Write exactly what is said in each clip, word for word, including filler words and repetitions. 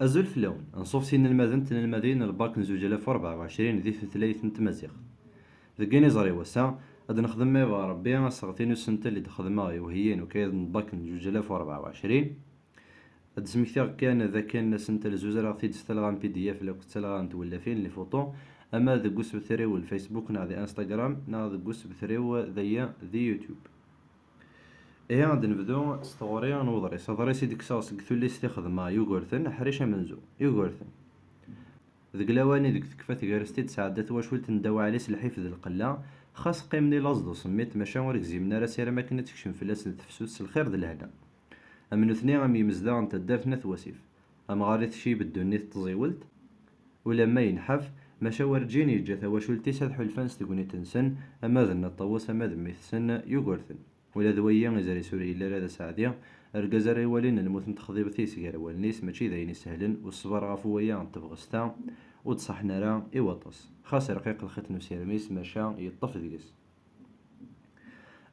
Azul fell-awen. Anṣuf s yinelmaden d tnelmadin n lbak n zuǧ alaf u rebɛa u ɛecrin di tutlayt n tmaziɣt. Deg yiniẓri wass-a, ad nexdem ma yebɣa Rebbi aseɣti n usentel i d-xedmeɣ i uheyyi n ukayad n lbak n zuǧ alaf u rebɛa u ɛecrin. Ad d-smektiɣ kan d akken asentel zuzreɣ-t-id s talɣa n P D F lakked talɣa n twellafin, les photos, ama deg usebter-iw n Facebook neɣ di Instagram neɣ deg usebter-iw dagi di YouTube. Ihi ad d-nebdu s tɣuri n uḍris. Aḍris i d-kkseɣ seg tullist i xedmeɣ Yugurten, aḥric amenzu. Yugurten. Deg lawan i deg tekfa tegrest i d-tesɛedda twacult n Dda Waɛli s lḥif d lqella, xas qqimen i laẓ d usemmiṭ, maca ur gzimen ara asirem akken ad tekcem fell-asen tefsut s lxir d lehna. Am nutni am yimezdaɣ n taddart n At Wasif. Amɣar i tcib ddunit n tẓiwelt, ulamma yenḥaf, maca werǧin yeǧǧa tawacult-is ad ḥulfan s tegnit-nsen, ama d Nna Ṭawes ama d mmi-tsen Yugurten. Ula d wagi izri-s ur yelli ara d aseɛdi, argaz ara iwalin lmut n texḍibt-is gar wallen-is mačči d ayen isehlen, u ṣṣber ɣef waya n tebɣest-a ur d-ṣaḥen ara i waṭas. Xas rqiq lxiṭ n usirem-is, maca yeṭṭef deg-s.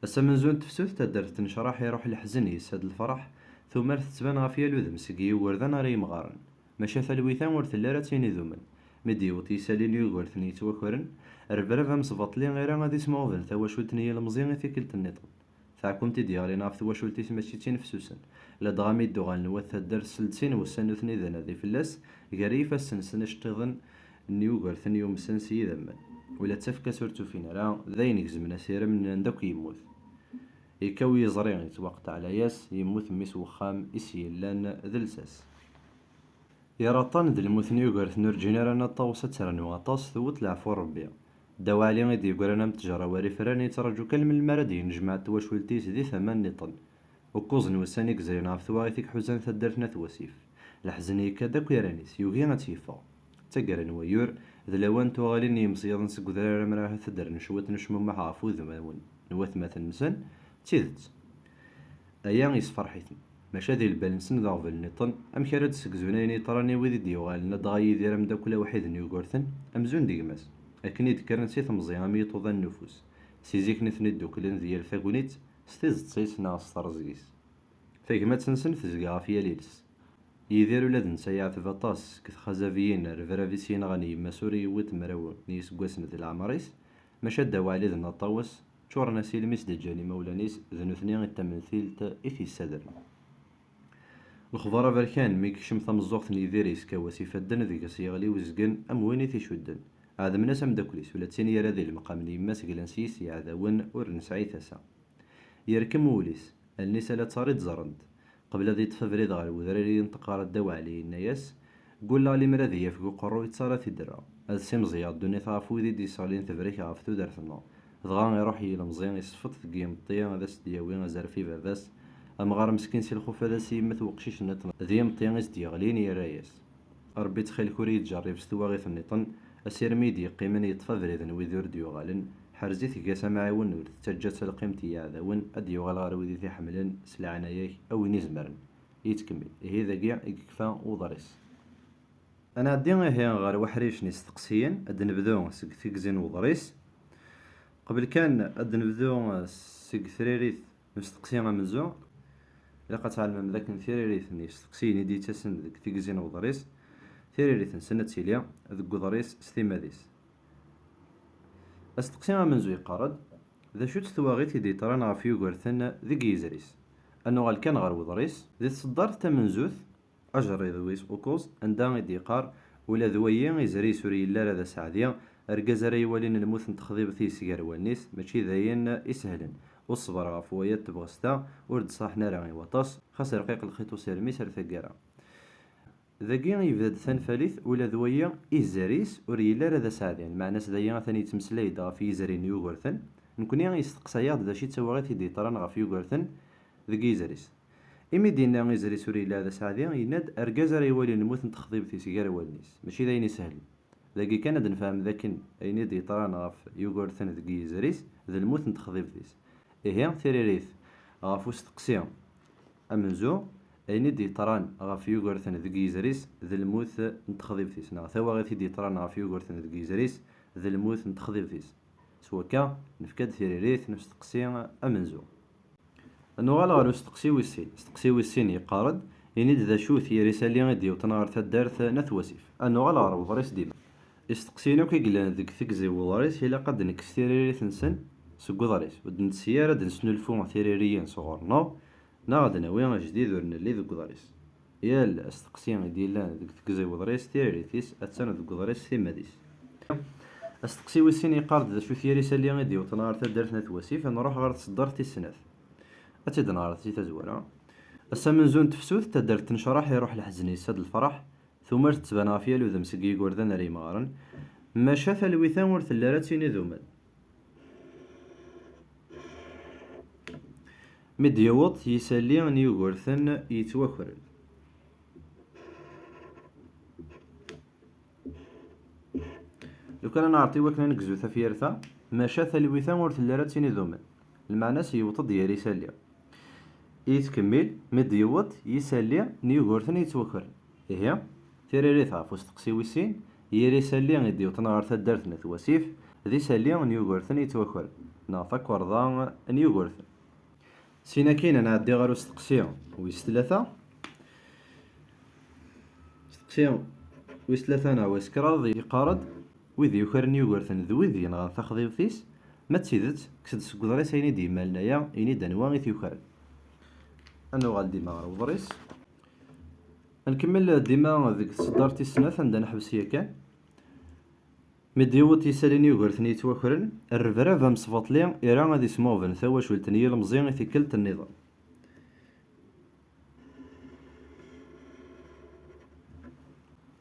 Ass amenzu n tefsut, taddart tennecraḥ, iruḥ leḥzen, yessa-d lferḥ, tumert tettban ɣef yal udem seg yigerdan ar yimɣaren. Maca talwit-a ur telli ara d tin idumen. Mi d-yewweḍ yisali n Yugurten yettwakren, rrebrab amesbaṭli ira ad ismuɣben tawacult n yilemẓi i tikkelt nniḍen. Taɛkumt i d-yeɣlin ɣef twacult-is mačči d tin fessusen, ladɣa mi d-uɣalen wat taddart seld sin wussan nutni d anadi fell-as, gar yifassen-nsen iceṭṭiḍen n Yugurten yumsen s yidammen. Ula d tafekka-s ur tt-ufin ara, d ayen gezmen asirem, nnan-d akk yemmut. Yekkaw yiẓri, yettwaqeṭṭeɛ layas, yemmut mmi-s n wexxam i s-yellan d lsas. Yir aṭṭan d lmut n Yugurten ur ǧǧin ara Nna Ṭawes ad ternu aṭas, tewwet leɛfu n Rebbi. Dda Waɛli i d-yeggran am ttjara war ifran, yettraǧu kan melmi ara d-yennejmaɛ d twacult-is di tama nniḍen. Ukkuẓ n wussan i yezrin ɣef twaɣit i iḥuzan taddart n At Wasif. Leḥzen yekka-d akk iran-is, yugi ad tt-yeffeɣ. D taggara n wayyur, d lawan n tuɣalin n yimṣeyyaden seg udrar amrar ad d-rren cwiṭ n ucmumeḥ ɣef wudmawen n watmaten-nsen, d tidet. Aya yessefreḥ-iten. Maca di lbal-nsen d aɣbel nniḍen, amek ara d-ssegzun ayen yeḍran i wid i d-yuɣalen ladɣa Yidir ameddakel awḥid n Yugurten, amzun d gma-s, akken i d-kkren si temẓi am yiṭudan n ufus. Si zik nitni ddukklen di yal tagnit, s tiẓeṭ-is neɣ s terẓeg-is. Tagmat-nsen tezga ɣef yal iles. Yidir ula d netta yeɛteb aṭas seg txazabiyin rrebrab i s-yenɣan yemma-s ur yewwiḍ mraw n yiseggasen di leɛmer-is, maca Dda Waɛli d Nna Ṭawes ččuren-as ilem i s-d-ǧǧan imawlan-is, d nutni i d tamentilt i t-yessadren. Lexbar aberkan, mi yekcem tameẓẓuɣt n Yidir yeskaw-as ifadden, deg-s yeɣli uzgen am win i t-icudden. Ɛedmen-as ameddakel-is, ula d tin yerra di lemqam n yemma-s glan s yis yeɛdawen ur nesɛi tasa. Yerkem wul-is, allen-is ala ttaṛ i d-ẓerrent. Qbel ad yeṭṭef abrid ɣer wedrar i yenṭeq ɣer Dda Waɛli, yenna-yas: "Ggulleɣ limer ad iyi-yaf deg uqerru i ttaṛ ad t-id-rreɣ. Ad ssimẓiyeɣ ddunit ɣef wid i d-yesseɣlin tebrek ɣef tudert-nneɣ." Dɣa iṛuḥ yilemẓi, iseffeḍ deg yimeṭṭi ad as-d-yawi azref i baba-s. Amɣar meskin si lxuf ad as-yemmet weqcic nniḍen, d yimeṭṭi i s-d-yeɣlin, yerra-yas: "Ṛebbi ttxil-k ur iyi-ttjeṛṛib s twaɣit nniḍen." Asirem i d-yeqqimen yeṭṭef abrid n wid ur d-yuɣalen, ḥrez-it, eg-as amɛiwen, ur tettaǧǧa d talqimt i yiɛdawen, ad d-yuɣal ɣer wid i t-iḥemmlen, s leɛnaya-k, a win izemren. Yettkemmil. Ihi dagi i yekfa uḍris. Ad nɛeddi ihi ɣer weḥric n yisteqsiyen, ad d-nebdu seg tigzi n uḍris. Qbel kan ad d-nebdu seg tririt n usteqsi amenzu, ilaq ad tɛelmem d akken tiririt n yisteqsiyen i d-yettasen deg tigzi n uḍris, tiririt-nsen ad tili deg uḍris s timmad-is. Asteqsi amenzu yeqqar-d: "D acu-tt twaɣit i d-yeḍran ɣef Yugurten deg yizri-s?" Ad nuɣal kan ɣer uḍris. Di tseddart tamenzut, ajerriḍ wis ukuẓ, anda i d-yeqqar: "Ula d wayi, izri-s ur yelli ara d aseɛdi, argaz ara iwalin lmut n texḍibt-is gar wallen-is, mačči d ayen isehlen. U ṣṣber ɣef waya d tebɣest-a ur d-ṣaḥen ara i waṭas, xas rqiq lxiṭ usirem-is ar taggara." Dagi yebda-d tanfalit, ula d wayi, izri-s ur yelli ara d aseɛdi. Lmeɛna-s d aya atan yettmeslay-d ɣef yizri n Yugurten. Nekni yesteqsa-yaɣ-d d acu i d tawaɣit i d-yeḍran ɣef Yugurten deg yizri-s. Imi d-yenna izri-s ur yelli ara d aseɛdi, yenna-d: "Argaz ara iwalin lmut n texḍibt-is gar wallen-is." Mačči d ayen isehlen. Dagi kan ad nefhem d akken ayen i d-yeḍran ɣef Yugurten deg yizri-s d lmut n texḍibt-is. Ihi, tiririt ɣef usteqsi amenzu, ayen i d-yeḍran ɣef Yugurten deg yizri-s d lmut n texḍibt-is, neɣ tawaɣit i d-yeḍran ɣef Yugurten deg yizri-s d lmut n texḍibt-is. S wakka, nefka-d tiririt n usteqsi amenzu. Nuɣal ɣer usteqsi wis sin. Asteqsi wis sin yeqqar-d: Ini-d d acu-t yir isalli i d-yewwḍen ɣer taddart n At Wasif. Ad nuɣal ɣer uḍris dima. Isteqsiyen akk i yellan deg tegzi n uḍris ilaq ad d-nekkes tiririt-nsen seg uḍris, ur d-nettsi ara ad d-nesnulfu tiririyin sɣur-neɣ, neɣ ad d-nawi ajdid ur nelli deg uḍris. Yal asteqsi i d-yellan deg tegzi n uḍris, tiririt-is attan deg uḍris timmad-is. Asteqsi wis sin yeqqar-d d acu-t yir isalli i d-yewwḍen ɣer taddart n At Wasif, ad nruḥ ɣer tseddart tis snat. Ad tt-id-neɛreḍ si tazwara. Ass amenzu n tefsut, taddart tennecraḥ, iruḥ leḥzen yessa-d lferḥ, tumert tettban ɣef yal udem seg yigerdan ar yimɣaren, maca talwit-a ur telli ara d tin idumen. Mi d-yewweḍ yisalli n Yugurten yettwakren. Lukan ad neɛreḍ i wakken ad negzu tafyirt-a, maca talwit-a ur telli ara d tin idumen, lmeɛna-s yewweḍ-d yir isalli. I yettkemmil, mi d-yewweḍ yisalli n Yugurten yettwakren. Ihi, tiririt ɣef usteqsi wis sin, yir isalli i d-yewwḍen ɣer taddart n At Wasif, d isalli n Yugurten yettwakren, neɣ takerḍa n Yugurten. Sin akin ad nɛeddi ɣer usteqsi wis tlata. Asteqsi wis tlata neɣ wis kraḍ yeqqar-d, wid yukren Yugurten d wid yenɣan taxḍibt-is, ma d tidet, kkes-d seg uḍris ayen i d-yemmalen aya, ini-d anwa i t-yukren. Ad nuɣal dima ɣer uḍris. Ad nkemmel dima deg tseddart tis snat anda neḥbes yakan. Mi d-yewweḍ yisalli n Yugurten yettwakren, rrebrab amesbaṭli ira ad ismuɣben tawacult n yilemẓi i tikkelt nniḍen.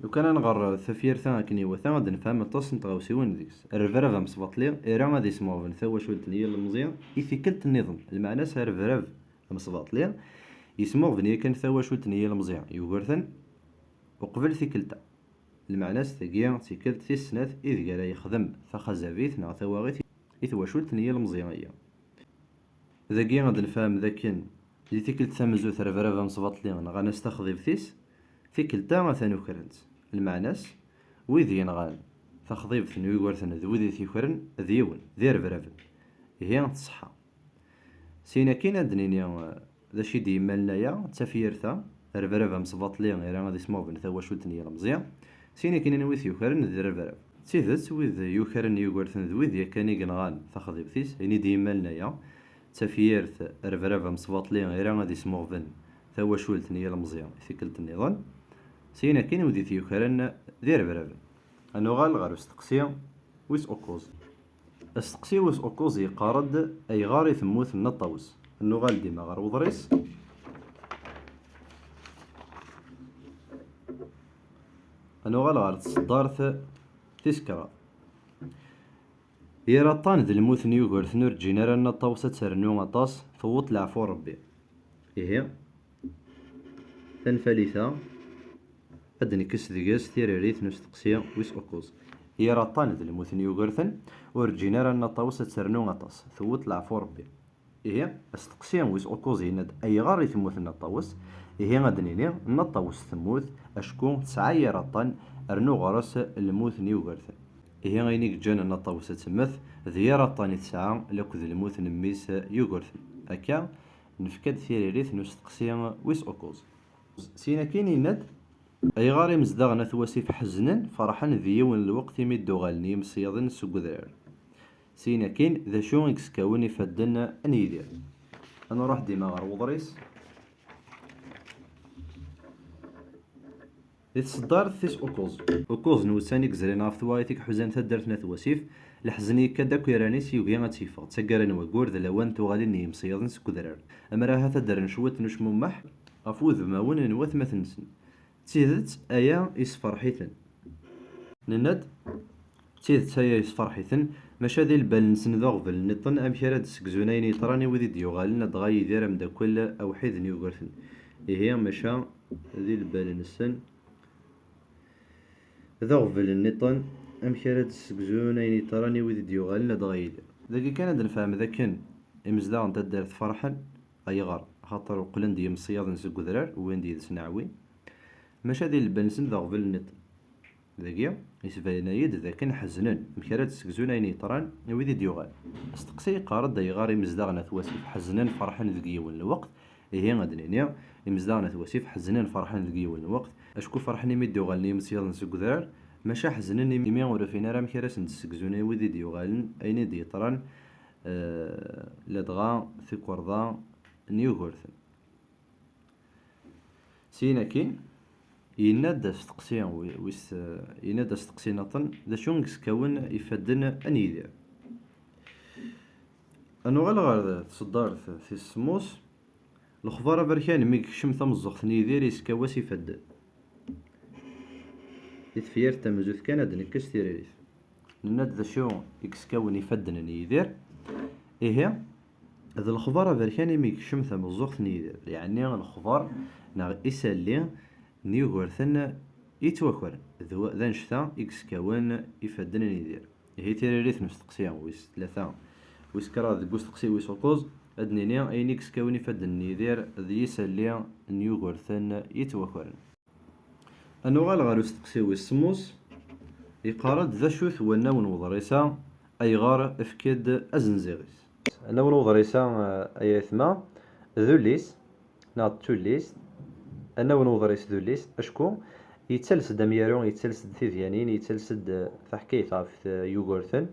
Lukan ad nɣer tafyirt-a akken iwata, ad nefhem aṭas n tɣawsiwin deg-s. Rrebrab amesbaṭli ira ad ismuɣben tawacult n yilemẓi i tikkelt nniḍen. Lmeɛna-s, rrebrab amesbaṭli yesmuɣben yakan tawacult n yilemẓi Yugurten uqbel tikkelt-a. Lmeɛna-s, tagi d tikkelt tis snat ideg ara yexdem taxazabit neɣ tawaɣit i twacult n yilemẓi-agi. Dagi ad nefhem d akken di tikkelt tamenzut, rrebrab amesbaṭli nɣan-as taxḍibt-is, tikkelt-a atan ukren-tt. Lmeɛna-s, wid yenɣan taxḍibt n Yugurten d wid i t-yukren d yiwen, d irebraben. Ihi, tṣeḥḥa. Syin akkin ad d-nini, eh, d acu i d-yemmalen aya, d tafyirt-a, rrebrab amesbaṭli ira ad ismuɣben tawacult n yilemẓi. Syin akkin, anwa i t-yukren d rrebrab. D tidet, wid yukren Yugurten d wid yakan i yenɣan taxḍibt-is, ayen i d-yemmalen aya, d tafyirt, rrebrab amesbaṭli ira ad ismuɣben tawacult n yilemẓi i tikkelt nniḍen. Syin akkin, wid i t-yukren d irebraben. Ad nuɣal ɣer usteqsi wis ukuẓ. Asteqsi wis ukuẓ yeqqar-d: ayɣer i temmut Nna Ṭawes? Ad nuɣal dima ɣer uḍris. Ad nuɣal ɣer tseddart tis kraḍ. Yir aṭṭan d lmut n Yugurten ur ǧǧin ara Nna Ṭawes ad ternu aṭas, tewweḍ leɛfu n Ṛebbi. Ihi, tanfalit-a, ad d-nekkes deg-s tiririt n usteqsi wis ukuẓ. Yir aṭṭan d lmut n Yugurten, ur ǧǧin ara Nna Ṭawes ad ternu aṭas, tewweḍ leɛfu n Ṛebbi. Ihi, asteqsi wis ukuẓ yenna-d: ayɣer i temmut Nna Ṭawes? Ihi, ad d-nini, Nna Ṭawes temmut acku tesɛa yir aṭṭan, rnu ɣer-s lmut n Yugurten. Ihi, ayen i yeǧǧan Nna Ṭawes ad temmet, d yir aṭṭan i tesɛa, lakked lmut n mmi-s Yugurten. Akka, nefka-d tiririt n usteqsi wis ukuẓ. Syin akkin yenna-d: ayɣer imezdaɣ n At Wasif ḥeznen, ferḥen di yiwen n lweqt imi d-uɣalen yimṣeyyaden seg udrar? Syin akkin, d acu i yeskawen ifadden n Yidir? Ad nruḥ dima ɣer uḍris. Di tseddart tis ukuẓ. Ukuẓ n wussan i yezrin ɣef twaɣit i iḥuzan taddart n At Wasif, leḥzen yekka-d akk iran-is, yugi ad tt-yeffeɣ. D taggara n waggur, d lawan n tuɣalin n yimṣeyyaden seg udrar. Amer ahat ad d-rren cwiṭ n ucmummeḥ ɣef wudmawen n watmaten-nsen. D tidet, aya yessefreḥ-iten. Nenna-d, d tidet, aya yessefreḥ-iten, maca di lbal-nsen d aɣbel nniḍen amek ara d-ssegzun ayen yeḍran i wid i d-yuɣalen ladɣa Yidir ameddakel awḥid n Yugurten. Ihi, maca di lbal-nsen d aɣbel nniḍen amek ara d-ssegzun ayen yeḍran i wid i d-yuɣalen ladɣa Yidir. Dagi kan ad nefhem d akken imezdaɣ n taddart ferḥen. Ayɣer? Axaṭer uqlen-d yimṣeyyaden seg udrar, wwin-d yid-sen aɛwin. Maca di lbal-nsen d aɣbel nniḍen. Dagi, yesbayen-iyi-d d akken ḥeznen, amek ara d-ssegzun ayen yeḍran i wid i d-yuɣalen. Asteqsi yeqqar-d: ayɣer imezdaɣ n At Wasif ḥeznen, ferḥen deg yiwen n lweqt, Ihi, ad d-nini, imezdaɣ n At Wasif ḥeznen, ferḥen deg yiwen n lweqt, acku ferḥen imi d-uɣalen yimsyaḍen seg udrar, maca ḥeznen imi ur ufin ara amek ara sen-d-ssegzun i wid i d-yuɣalen ayen i d-yeḍran, eh, ladɣa tukerḍa n Yugurten. Syin akkin, yenna-d asteqsi wi-, wis, yenna-d asteqsi nniḍen, d acu i yeskawen ifadden n Yidir? Ad nuɣal ɣer tseddart tis semmus. Lexbar aberkan mi yekcem tameẓẓuɣt n Yidir yeskaw-as ifadden. Di tefyirt tamenzut kan ad d-nekkes tiririt. Nenna-d d acu i yeskawen ifadden n Yidir. Ihi, d lexbar aberkan imi yekcem tameẓẓuɣt n Yidir, yeɛni lexbar neɣ isalli n Yugurten yettwakren. D wa-, d annect-a i yeskawen ifadden n Yidir. Ihi tiririt n usteqsi wis tlata, wis kraḍ deg usteqsi wis ukuẓ, ad d-nini ayen i yeskawen ifadden n Yidir d yisalli n Yugurten yettwakren. Ad nuɣal ɣer usteqsi wis semmus, yeqqar-d d acu-t wannaw n uḍris-a, ayɣer efk-d azenziɣ-is? Annaw n uḍris-a, eh, ay aytma, d ullis, neɣ d tullist, annaw n uḍris d ullis, acku yettales-d amyaru, yettales-d tidyanin, yettales-d, eh, taḥkayt ɣef, eh, Yugurten.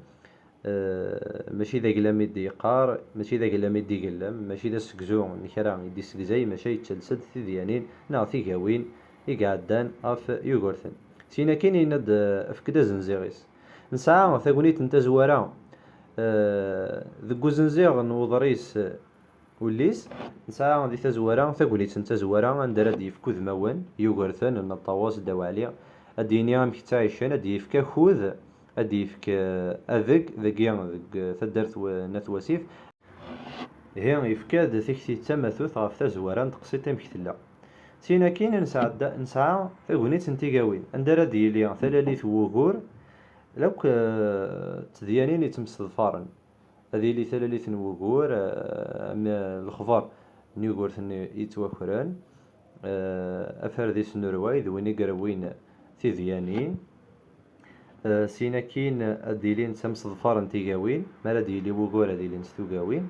Eh, mačči d aglam i d-yeqqar, mačči d aglam i d-igellem, mačči d asegzu n kra i d-issegzay, maca yettales-d tidyanin neɣ tigawin i iɛeddan ɣef Yugurten. Syin akkin yenna-d, eh, efk-d azenziɣ-is. Nesɛa tagnit n tazwara, eh, deg uzenziɣ n uḍris, eh, ullis, nesɛa di tazwara, tagnit n tazwara anda ara d-yefk udmawen, Yugurten, Nna Ṭawes, Dda Waɛli, ad d-yini amek ttɛicen, ad d-yefk akud, ad d-yefk, eh, adeg, dagi deg, eh, taddart w-, n At Wasif. Ihi yefka-d tikti d tamatut ɣef tazwara n teqsiṭ amek tella. Syin akkin nesɛedda, nesɛa tagnit n tigawin, anda ara d-yili talalit n wugur, lakk, eh, d tedyanin yettemseḍfaren. Ad yili talalit n wugur, eh, am, eh, lexbar n Yugurten yettwakren, eh, aferdis n urway d win i irewwin tidyanin. Eh, syin akkin ad d-ilint amseḍfar n tigawin, mi ara d-yili wugur ad ilint tugawin,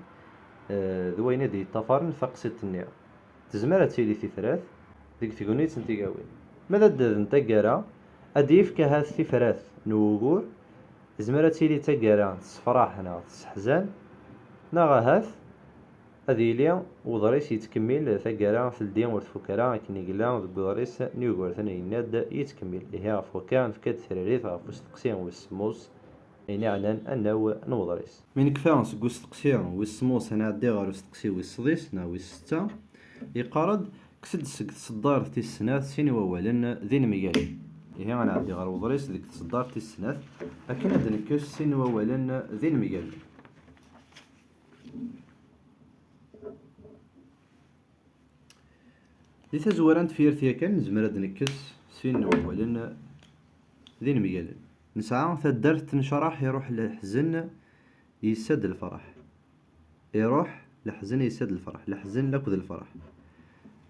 eh, d wayen i d-yeṭṭafaren taqsiṭ-nni. Tezmer ad tili tifrat deg tegnit n tigawin. Ma d addad n taggara, ad d-yefk ahat tifrat n wugur, tezmer ad tili taggara tessefraḥ neɣ tesseḥzan, neɣ ahat ad yili uḍris yettkemmil taggara teldi ur tfuk ara, akken i yella deg uḍris n Yugurten yenna-d yettkemmil. Ihi ɣef wakka nefka-d tiririt ɣef usteqsi wis semmus, ayen iɛnan annaw n uḍris. Mi nekfa seg usteqsi wis semmus ad nɛeddi ɣer usteqsi wis sḍis neɣ wis setta, yeqqar-d, kkes-d seg tseddart tis snat sin wawalen d inemgalen. Ihi ad nɛeddi ɣer uḍris deg tseddart tis snat akken ad d-nekkes sin wawalen d inemgalen. Di tazwara n tefyirt yakan nezmer ad d-nekkes sin n wawalen d inemgalen. Nesɛa taddart tennecraḥ, iruḥ leḥzen yessa-d lferḥ. Iruḥ leḥzen yessa-d lferḥ. Leḥzen lakked lferḥ.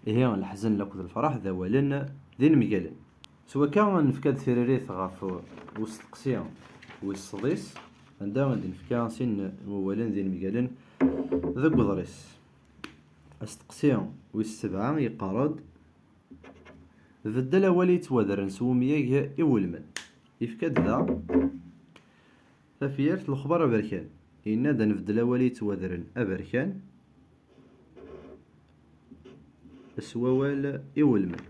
Ihi leḥzen lakked lferḥ d awalen d inemgalen. S wakka nefka-d tiririt ɣef usteqsi wis sḍis, anda i d-nefka sin n wawalen d inemgalen deg uḍris. Asteqsi wis sebɛa yeqqar-d: beddel awal yettwadren s wemyag iwulmen. Yefka-d da tafyirt lexbar aberkan. Yenna-d ad nbeddel awal yettwadren aberkan s wawal iwulmen.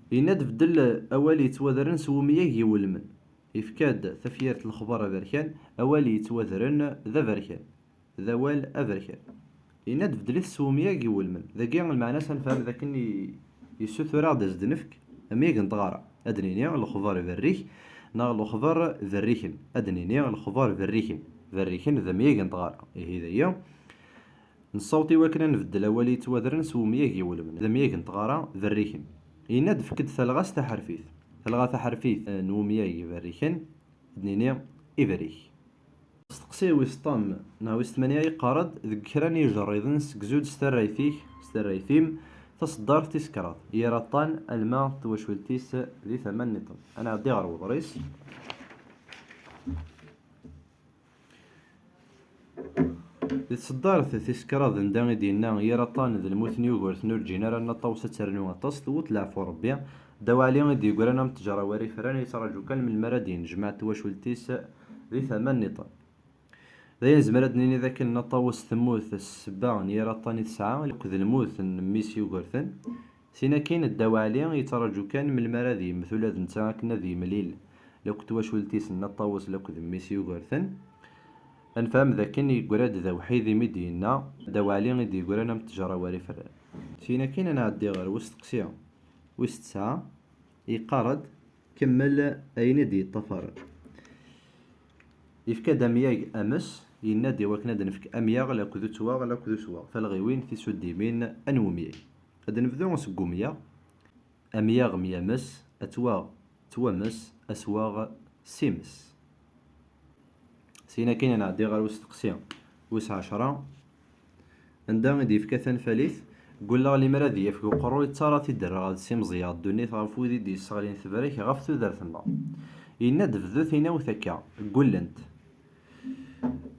Yenna-d beddel awal yettwadren s wemyag iwulmen. Yefka-d tafyirt lexbar aberkan, awal yettwadren d aberkan, d awal aberkan. Yenna-d beddel-it s wemyag iwulmen. Dagi lmeɛna-s ad nefhem d akken i-, yessutur-aɣ-d ad s-d-nefk amyag n tɣara. Ad d-nini lexbar berrik neɣ lexbar berriken. Ad d-nini lexbar berriken. Berriken d amyag n tɣara. Ihi d aya. Nessaweḍ i wakken ad nbeddel awal yettwadren s wemyag iwulmen, d amyag n tɣara berriken. Yenna-d efk-d talɣa s taḥerfit. Talɣa taḥerfit, eh, n wemyag berriken, ad d-nini iberrik. Asteqsi wis ṭam neɣ wis tmanya yeqqar-d: deg kra n yijerriden segzu-d s tarrayt-ik, s tarrayt-im, taṣeddart tis kraḍ, yir aṭṭan alma d twacult-is di tama nniḍen. Ad nɛeddi ɣer uḍris. Di tseddart tis kraḍ, anda i d-yenna: "Yir aṭṭan d lmut n Yugurten, ur ǧǧin ara Nna Ṭawes ad ternu aṭas, tewweḍ leɛfu Rebbi." Dda Waɛli i d-yeggran am ttejra war ifran, yettraǧu kan melmi ara d-yenjmeɛ twacult-is di tama nniḍen. D ayen nezmer ad d-nini d akken Nna Ṭawes temmut s ssebba n yir aṭṭan i tesɛa akked lmut n mmi-s Yugurten. Sin akkin, Dda Waɛli yettraǧu kan melmi ara d-yemmet ula d netta akken ad yemlil lakked twacult-is n Nna Ṭawes lakked mmi-s Yugurten. Ad nefhem d akken yeggra-d d awḥid imi d-yenna: "Dda Waɛli i d-yeggran am ttejra war ifran." Sin akkin, ad nɛeddi ɣer usteqsi wis tesɛa, yeqqar-d: "Kemmel ayen i d-yeṭṭafaren." Yefka-d amyag ames, yenna-d i wakken ad nefk amyaɣ lakked uttwaɣ lakked uswaɣ, talɣiwin tisuddimin n umyag. Ad nebdu seg umyaɣ. Amyaɣ myames, attwaɣ ttwames, aswaɣ simes. Sin akkin, ad nɛeddi ɣer usteqsi wis ɛecra, anda i d-yefka tanfalit: "Ggulleɣ limer ad yafeg uqerruy, ttara tiderra ad ssimẓiyeɣ ddunit ɣef wid i d-yesseɣlin tebrek ɣef tudert-nneɣ." Yenna-d: "Bdu tinawt akka, ggullent."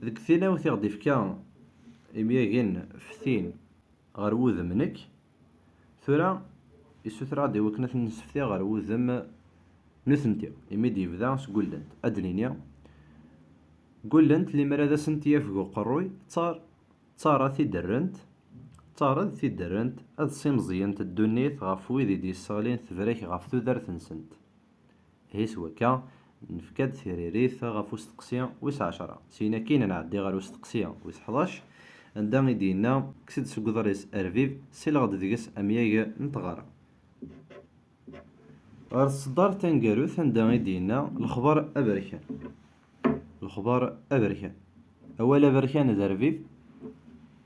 Deg tinawt i ɣ-d-ifka imyagen ftin ɣer wudem-nnek. Tura, issuter-aɣ-d i wakken ad ten-nessefti ɣer wudem nutenti, imi d-yebda s ggullent. Ad d-nini: "Ggullent limer ad asent-yafeg uqerruy, ttar, ttar ad t-id-rrent, ttar ad t-id-rrent, ad ssimẓiyent ddunit ɣef wid i d-yesseɣlin tebrek ɣef tudert-nsent." Ihi s wakka, nefka-d tiririt ɣef usteqsi wis ɛecra. Syin akkin, ad nɛeddi ɣer usteqsi wis ḥdac, anda i d-yenna: "Kkes-d seg uḍris arbib, ssileɣ-d deg-s amyag n tɣara." Ɣer tseddart taneggarut, anda i d-yenna: "Lexbar aberkan." Lexbar aberkan. Awal aberkan d arbib.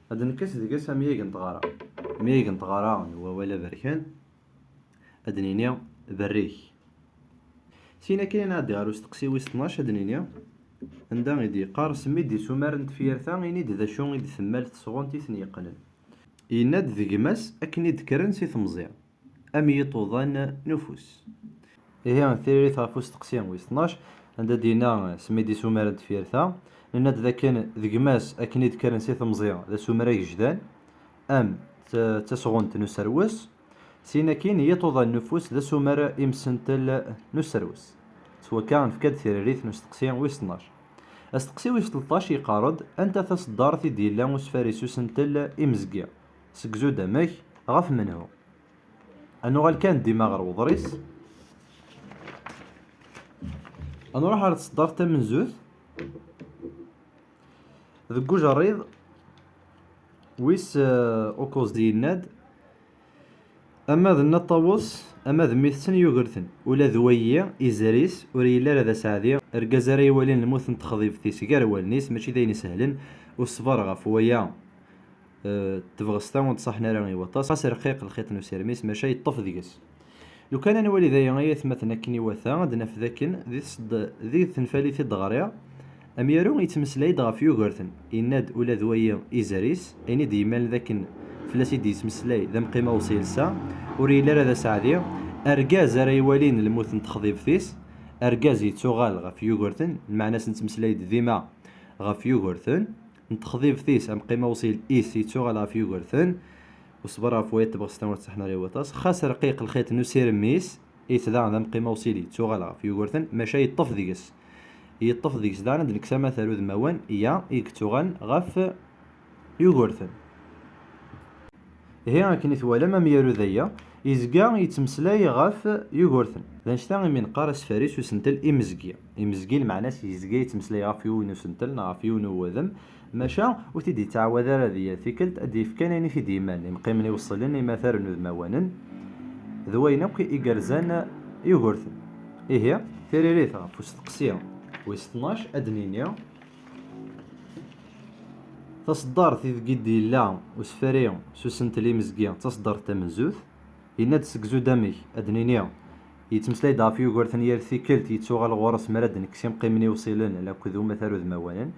Ad nekkes deg-s amyag n tɣara. Amyag n tɣara n wawal aberkan, ad d-nini: "Berrik." Syin akkin, ad nɛeddi ɣer usteqsi wis tnac, ad d-nini, anda i d-yeqqar: "Semmi-d isumar n tefyirt-a, ini-d d acu i d-temmal tesɣunt i ten-yeqqnen." Yenna-d: "D gma-s akken i d-kkren si temẓi, am yiṭuḍan n ufus." Ihi, tiririt ɣef usteqsi wis tnac, anda d-yenna: "Semmi-d isumar n tefyirt-a." Nenna-d dakken d gma-s akken i d-kkren si temẓi d asumar agejdan, am t-, tasɣunt n userwes. Syin akkin, yiṭuḍan n ufus d asumar imsentel n userwes. S wakka, nefka-d tiririt n usteqsi wis tnac. Asteqsi wis tleṭṭac yeqqar-d: "Anta taseddart i d-yella usfari s usentel imezgi? Segzu-d amek, ɣef menhu?" Ad nuɣal kan dima ɣer uḍris. Ad nruḥ ɣer tseddart tamenzut. Deg ujerriḍ wis, eh, ukuẓ yenna-d: "Ama d Nna Ṭawes, ama d mmi-tsen Yugurten, ula d wayi, izri-s, ur yelli ara d aseɛdi, argaz ara iwalin lmut n texḍibt-is gar wallen-is, mačči d ayen isehlen, u ṣṣber ɣef waya, eh, d tebɣest-a ur d-ṣaḥen ara i waṭas, xas rqiq lxiṭ n usirem-is, maca yeṭṭef deg-s." Lukan ad nwali d aya ay atmaten akken iwata, ad naf dakken di tseḍ-, di tenfalit i d-ɣriɣ, amyaru yettmeslay-d ɣef Yugurten. Yenna-d ula d wayi izri-s, ayen i d-yemmalen dakken fell-as i d-yettmeslay d amqim awṣil sa, ur yelli ara d aseɛdi, argaz ara iwalin lmut n texḍibt-is, argaz yettuɣal ɣef Yugurten, lmeɛna-s nettmeslay-d dima ɣef Yugurten, n texḍibt-is, amqim awṣil is yettuɣal ɣef Yugurten, u ṣṣber ɣef waya d tebɣest-a ur d-ṣaḥen ara i waṭas, xas rqiq lxiṭ n usirem-is, is daɣen d amqim awṣil yettuɣal ɣef Yugurten, maca yeṭṭef deg-s. Yeṭṭef deg-s daɣen ad d-nekkes amatar udmawan, ya, i yettuɣalen ɣef Yugurten. Ihi, akken i twalam, amyaru d aya, yezga yettmeslay ɣef Yugurten. D annect-a imi neqqar asfari s usentel imezgi. Imezgi, lmeɛna-s yezga yettmeslay ɣef yiwen n usentel neɣ ɣef yiwen n uwadem, maca ur t-id-yettɛawad ara di yal tikkelt, ad d-yefk kan ayen i t-id-yemman, imqimen iweṣṣlen, imataren udmawanen, d wayen akk i yerzan Yugurten. Ihi, tiririt ɣef usteqsi wis tnac, ad d-nini: Taṣeddart ideg i d-yella usfari s usentel imezgi d taṣeddart tamenzut. Yenna-d segzu-d amek, ad d-nini, yettmeslay-d ɣef Yugurten yal tikkelt, yettuɣal ɣur-s mi ara d-nekkes imqimen iwṣilen akked umatar udmawanen.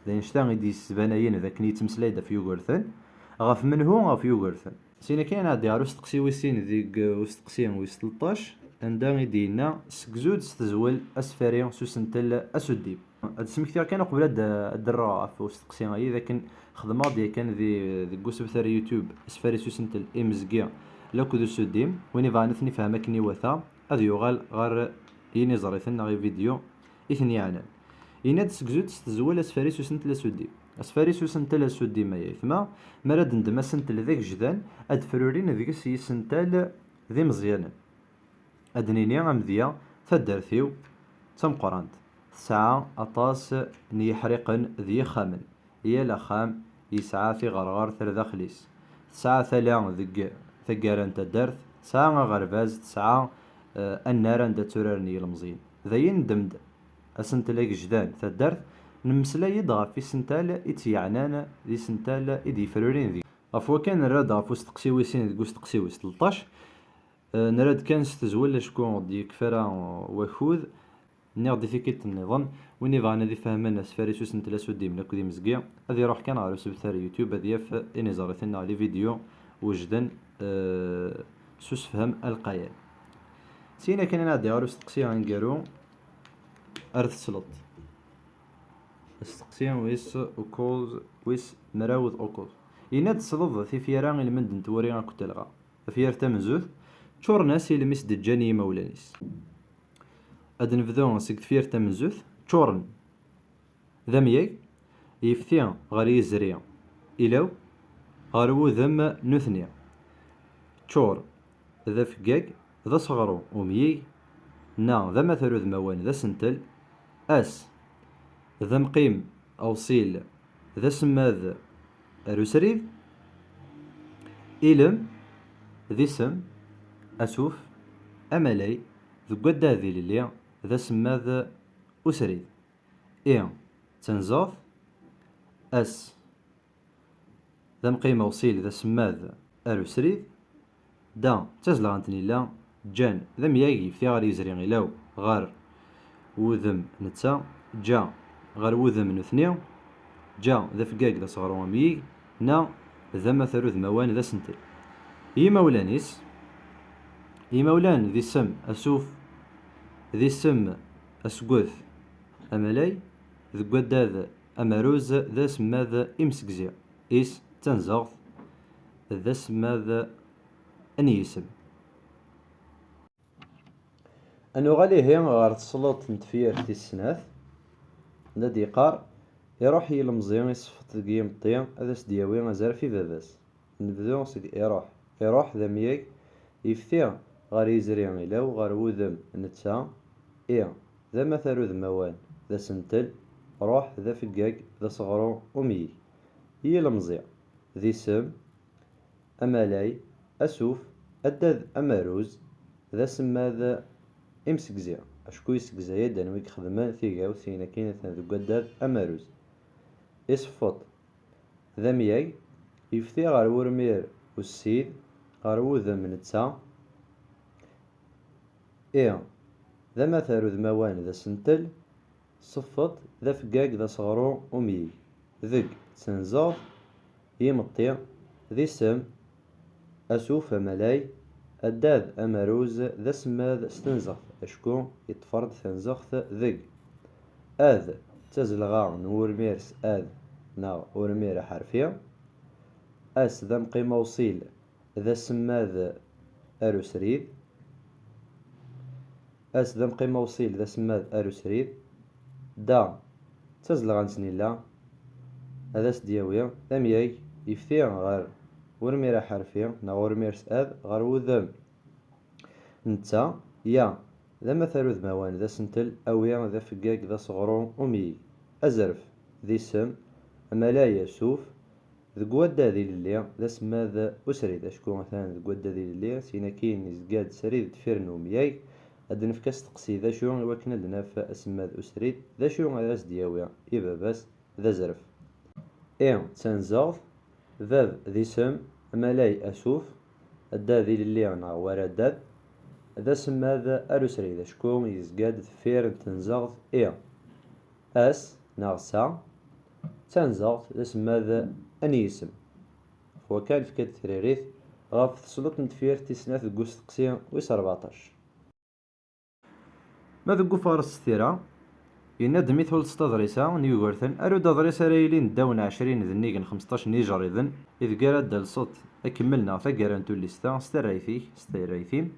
D annect-a i d-yesbanayen d akken yettmeslay-d ɣef Yugurten. Ɣef menhu? Ɣef Yugurten. Syin akkin, ad nɛeddi ɣer usteqsi wis sin deg usteqsi wis tleṭṭac, anda i d-yenna: "Segzu-d s tezwel asfari s usentel asuddib." Ad smektiɣ kan uqbel ad d-, ad d-rreɣ ɣef usteqsi-agi, d akken xedmeɣ-d yakan di, deg usebter YouTube asfaris usentel imezgi lakked usuddim. Win ibɣan ad ten-ifhem akken iwata, ad yuɣal ɣer yiniẓriten neɣ i vidyu i ten-yeɛnan. Yenna-d segzu-d s tezwel asfaris usentel asuddim. Asfaris usentel asuddim ay aytma, mi ara d-neddem asentel d agejdan, ad d-frurin deg-s yisental d imeẓyanen. Ad d-nini amedya, taddart-iw d tameqqrant, tesɛa aṭas n yiḥriqen d yixxamen. Yal axxam yesɛa tiɣerɣert ar daxel-is. Tesɛa tala deg taggara n taddart, tesɛa aɣerbaz, tesɛa, eh, annar anda tturaren yilemẓiyen. D ayen ddem-d asentel agejdan, taddart, nemmeslay-d ɣef isental i tt-yeɛnan, d isental i d-yefrurin deg. Ɣef wakken nerra-d ɣef usteqsi wis sin deg usteqsi wis tleṭṭac, eh, nerra-d kan s tezwel acku ur d-yekfi ara wakud. Nniɣ-d i tikkelt nniḍen, win ibɣan ad ifehmen asfaris usentel asuddim lakked imezgi, ad iruḥ kan ɣer usebter YouTube ad yaf iniẓriten neɣ les vidéos wejden, eh, s usefhem alqayan. Syin akken ad nɛeddi ɣer usteqsi aneggaru ar tesleḍt. Asteqsi wis ukuẓ, wis mraw d ukuẓ. Yenna-d tesleḍ tifyar-a i lmend n twuri akked talɣa. Tafyirt tamenzut, ččuren-as ilem i s-d-ǧǧan yimawlan-is. Ad nebdu seg tefyirt tamenzut, ččuren d amyag, yefti ɣer yizri ilaw, ɣer wudem nutni. Ččur d afeggag, d aseɣru umyig, na d amatar udmawan d asentel, as d amqim awṣil d asemmad ar usrid, ilem d isem, asuf, amalay, deg waddad ilelli d asemmad usrid. I d tanzeɣt, as d amqim awṣil d asemmad ar usrid, da d tazelɣa n tnila, ǧǧan d amyag yefti ɣer yizri ilaw, ɣer wudem netta, ǧǧa ɣer wudem nutni, ǧǧa d afeggag d aseɣru amyig, na d amatar udmawan d asentel. Yimawlan-is, imawlan d isem asuf, d isem asget amalay, deg waddad amaruz d asemmad imsegzi, is d tanzeɣt d asemmad n yisem. Ad nuɣal ihi ɣer tesleḍt n tefyirt tis snat, la d-yeqqar: iruḥ yilemẓi iseffeḍ deg yimeṭṭi ad as-d-yawi azref i baba-s. Nebdu seg iruḥ. Iruḥ d amyag, yefti ɣer yizri ilaw, ɣer wudem netta, i d amatar udmawan d asentel, ruḥ d afeggag d aseɣru umyig. Yilemẓi d isem, amalay, asuf, addad amaruz, d asemmad imsegzi, acku yessegzay-d anwa i ixedmen tigawt, ayen akin atan deg waddad amaruz. Iseffeḍ d amyag, yefti ɣer wurmir ussid, ɣer wudem netta, i d amatar udmawan d asentel, seffeḍ d afeggag d aseɣru umyig, deg d tanzeɣt, yimeṭṭi d isem, asuf amalay, addad amaruz d asemmad s tanzeɣt, acku yeṭṭfer-d tanzeɣt deg. Ad d tazelɣa n wurmir s ad neɣ urmir aḥerfi. As d amqim awṣil d asemmad ar usrid. As d amqim awṣil d asemmad ar usrid. Da d tazelɣa n tnila, ad as-d-yawi d amyag yefti ɣer urmir aḥerfi neɣ urmir s ad ɣer wudem netta, ya d amatar udmawan d asentel, awi d afeggag d aseɣru umyig. Azref d isem, amalay asuf, deg waddad ilelli d asemmad usrid, acku atan deg waddad ilelli, syin akkin yezga-d srid deffir n umyag. Ad d-nefk asteqsi d acu i wakken ad d-naf asemmad usrid, d acu ara as-d-yawi i baba-s d azref. I d tanzeɣt, bab d isem, amalay asuf, addad ilelli neɣ war addad, d asemmad ar usrid, acku yezga-d deffir n tenzeɣt i. As neɣ sa, d tanzeɣt d asemmad n yisem. Ɣef wakka nefka-d tiririt ɣef tesleḍt n tefyirt tis snat deg usteqsi wis rbeɛṭac. Ma deg ufares s tira, Yenna-d mi tḥulseḍ aḍris-a n Yugurten, aru-d aḍris ara yilin ddaw n ɛecrin d nnig n xmesṭac n yijerriden, ideg ara d-talseḍ akemmel neɣ taggara n tullist-a s tarrayt-ik, s tarrayt-im.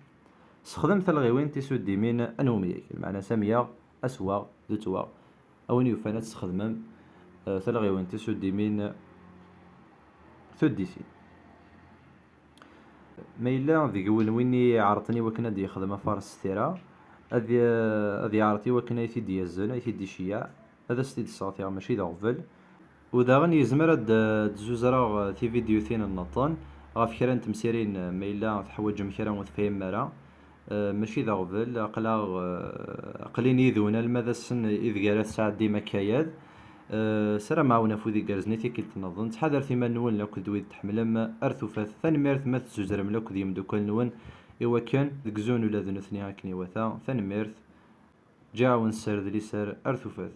Sexdem talɣiwin tisuddimin n umyag, lmeɛna-s amyaɣ, aswaɣ d uttwaɣ. A win yufan ad tesxedmem eh, talɣiwin tisuddimin tuddisin. Ma yella deg-wen win i iɛerḍen i wakken ad d-yexdem afares s tira, ad, ad yeɛreḍ i wakken ay t-id-yazzen, ay t-id-iceyyeɛ, ad as-t-id-sseɣtiɣ, mačči d aɣbel. U daɣen yezmer ad d-, d-zuzreɣ eh, tividyutin nniḍen ɣef kra n temsirin, eh, ma yella teḥwaǧem kra ur tefhimem ara. Eh, mačči d aɣbel, aql-aɣ, eh, aql-in yid-wen alma d ass-n ideg ara tesɛeddim akayad. Eh, ssarameɣ-awen afud igerrzen i tikkelt nniḍen. Ttḥadaret iman-nwen lakked wid tḥemmlem. Ar tufat. Tanemmirt ma tezzuzrem lakked yimdukal-nwen i wakken deg zun ula d nutni akken iwata. Tanemmirt. Ǧǧiɣ-awen sser d liser. Ar tufat.